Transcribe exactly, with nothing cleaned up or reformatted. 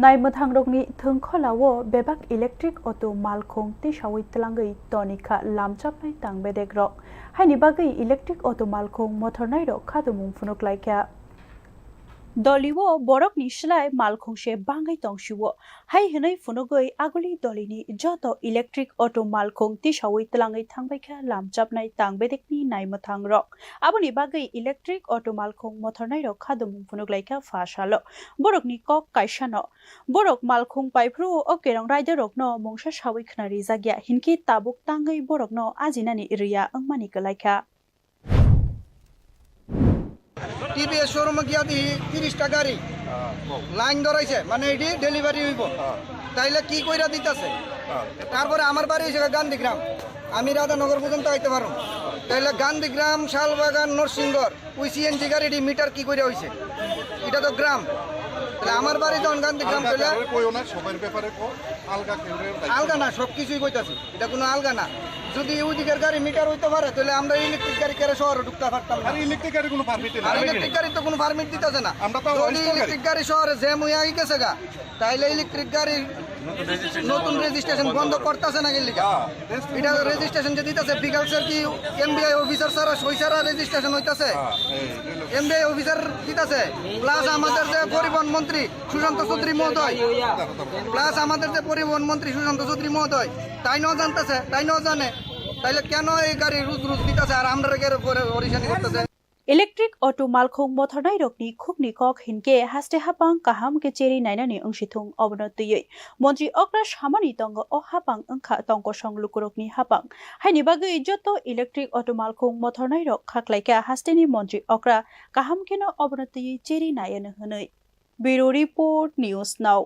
Naimwthangrokni thwngkhwlao bebak electric auto malkhung tisawi tlangwi tonikha lamchapnai tangbedekrok. Haini bagwi electric auto malkhung mothornairok khatumung phunuk laikha. Dolio borokni slai malkhungse bangwi tongsio. Hai hwnwi phunugwi aguli dolini joto electric auto malkhung tisawi tlangwi thangbaikha lamchapnai tangbedekni naimwthangrok. Aboni bagwi electric auto malkhung mothornairok khatumung phunuk laikha pha salo. Borokni kok kaisano. Borok malkhung paiphuru o kerong raidarokno mungsa sawi khna rijakya, hinkhe tabuk tangwi borokno ajinani riya wngmani kwlaikha. TVS শোরুমে গিয়া দেখি তিরিশটা গাড়ি লাইন ধরাইছে, মানে এটি ডেলিভারি হইব। তাইলে কি কইরা দিতাছে? তারপরে আমার বাড়ি হইছে গান্ধীগ্রাম, আমি রাধানগর পর্যন্ত আইতে পারবো। তাইলে গান্ধীগ্রাম, শালবাগান, নরসিংগড়, ওই সিএনজি গাড়িটি মিটার কি কইরা হইছে? এটা তো গ্রাম। তাহলে আমার বাড়ি যখন গান্ধীগ্রাম, আলগা তাহলে কারোর কইও না, সবার ব্যাপারে কো, আলগা কেউ দায়িত্ব আলগা না। না, সব কিছুই কইতাছি, এটা কোনো আলগা না। যদি ওইদিকের গাড়ি মিটার হইতে পারে, তাহলে আমরা ইলেকট্রিক গাড়ি কেড়ে শহরে ঢুকতে পারতাম না। আর ইলেকট্রিক গাড়ি কোনো পারমিট আর নেই। ইলেকট্রিক গাড়ি তো কোনো পারমিট দিতেছে না। আমরা তো যদি অস্থায়ী গাড়ি। ইলেকট্রিক গাড়ি শহরে জ্যাম হইয়া গেছে গা, তাইলে ইলেকট্রিক গাড়ি নতুন রেজিস্ট্রেশন বন্ধ করতেছে না গেলি গা? এটা রেজিস্ট্রেশন যে দিতেছে, বিকালসের কি এমবিআই অফিসার ছাড়া, সই ছাড়া রেজিস্ট্রেশন হইতাছে? এমবিআই অফিসার দিতেছে, প্লাস আমাদের যে পরিবহন মন্ত্রী সুশান্ত চৌধুরী মহোদয়, প্লাস আমাদের যে পরিবহন মন্ত্রী সুশান্ত চৌধুরী মহোদয়, তাই ন জানতেছে, তাই ন জানে, তাইলে কেন এই গাড়ি রুজ রুজ দিতেছে আর আমরা পরে পরেশানি করতেছে? Electric auto malkhung mothornairokni khukni kok hinkhe haste hapang kaham khe cheri nainani wngsithung, obono twiwi montri okra samani tongo, o hapang wngkha tongkosong lukurokni hapang. Haini bagwi joto electric auto malkhung mothornairok khaklaikha hasteni montri okra kaham kheno obono twiwi cheri naiano hwnwi. Bureau Report, News Now.